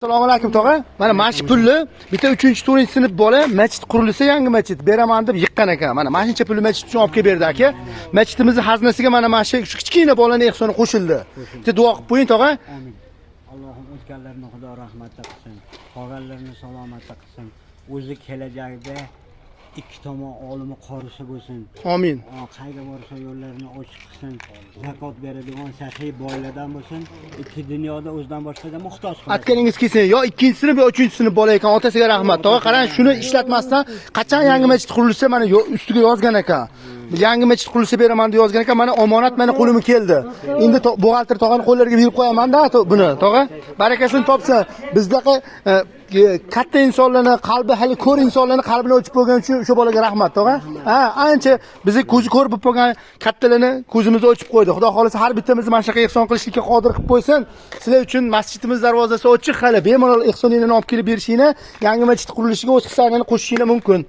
Assalomu alaykum, tog'a. Mana shu pulni bitta 3-4-sinf bola masjid qurilsa, yangi masjid beraman deb yiqqan ekan. Mana shuncha pulni masjid uchun olib kelib berdi, aka. Masjidimizni xazinasiga mana shu kichkina bolani ehsoni qo'shildi. Bitta duo qilib qo'ying, tog'a. Amin. Allohim o'tganlarni Xudo rahmatda qilsin, qolganlarni salomatda qilsin. O'zi kelajakda ikki tomon olimi qorisi bo'lsin. Amin. Qayerga borsa yo'llarini ochiq qilsin. Zakot beradigan saxiy boylardan bo'lsin. Ikki dunyoda o'zidan boshqaga muhtoj qilmasin. Aytganingiz kelsin, yo 2-sinf yo 3-sinf bola ekan, otasiga rahmat. Tog'a, qarang, shuni ishlatmasdan qachon yangi masjid qurilsa, mana ustiga yozgan ekan. Yangi masjid qurilsa beraman deb yozgan ekan. Mana omonat mana qo'limga keldi. Endi buxgalter tog'ani qo'llariga berib qo'yaman-da buni, tog'a. Barakasini topsin. Bizdaqa katta insonlarni qalbi hali ko'r insonlarni qalbini ochib qo'ygan uchun o'sha bolaga rahmat, tog'a. Ha, ancha bizni ko'zi ko'r bo'lib qolgan kattalarni ko'zimizni ochib qo'ydi. Xudo xolasa har bittamizni mana shunaqa ehson qilishlikka qodir qilib qo'ysin. Sizlar uchun masjidimiz darvozasi ochiq hali. Bemalol ehsoninglarni olib kelib berishinglar, yangi masjid qurilishiga o'z hissanglarni qo'shishinglar mumkin.